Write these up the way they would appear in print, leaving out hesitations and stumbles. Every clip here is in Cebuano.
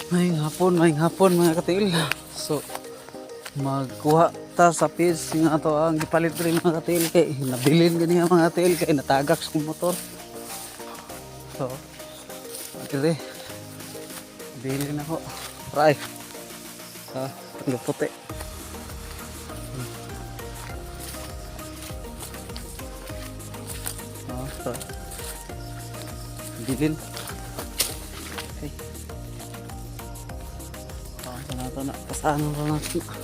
Maayong hapon, mga katil. So, magkuha ta sa piece nga ato ang gipalit rin, mga katil, kay nabilin gani nga, mga katil, kay natagak sa kong motor. So, dire. Bilin ako. Right. Sa puti. Ah, so, bilin. Okay. Ah, sa nato na. Pasaan na natin. Ah,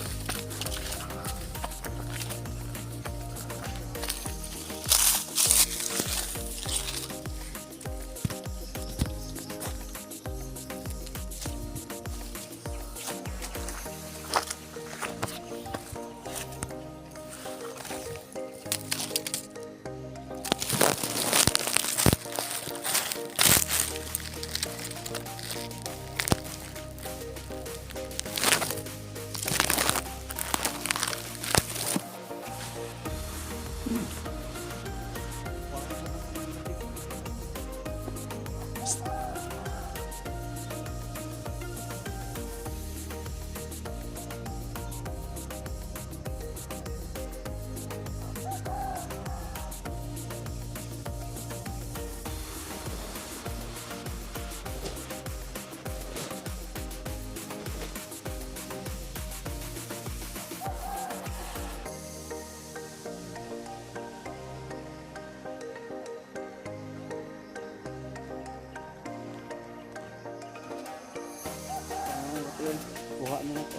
kuha na na to.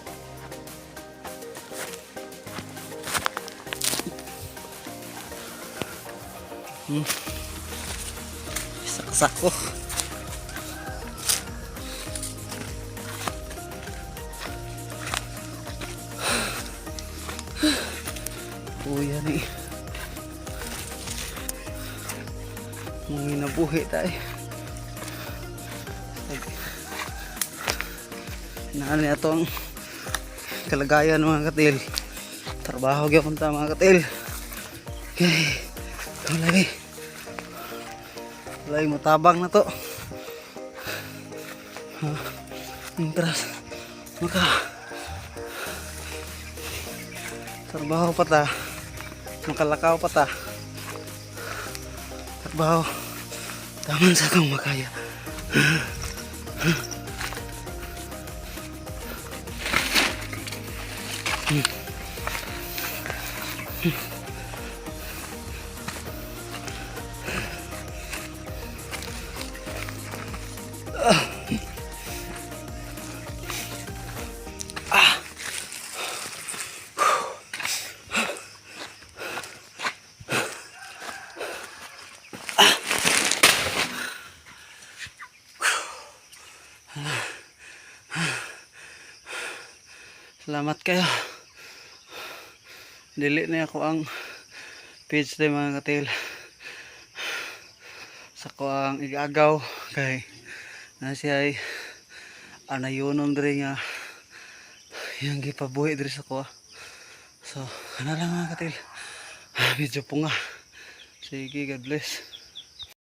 Isa ka sako. Kuya ni. Manginabuhi tayo. Naan niya itong kalagayan, mga katil. Trabaho gyapon ta, mga katil. Okay. Wala. Wala mutabang na to. Ha? Mientras maka trabaho pa ta. Makalakaw pa ta. Trabaho. Taman sa akong makaya. Salamat kayo. Dili na ako ang page day, mga katil. Sa ko ang igagaw kay na siya ay anayunon diri nga yung gipabuhi diri sa kuha. So, ano lang, mga katil. Medyo punga. Sige, God bless.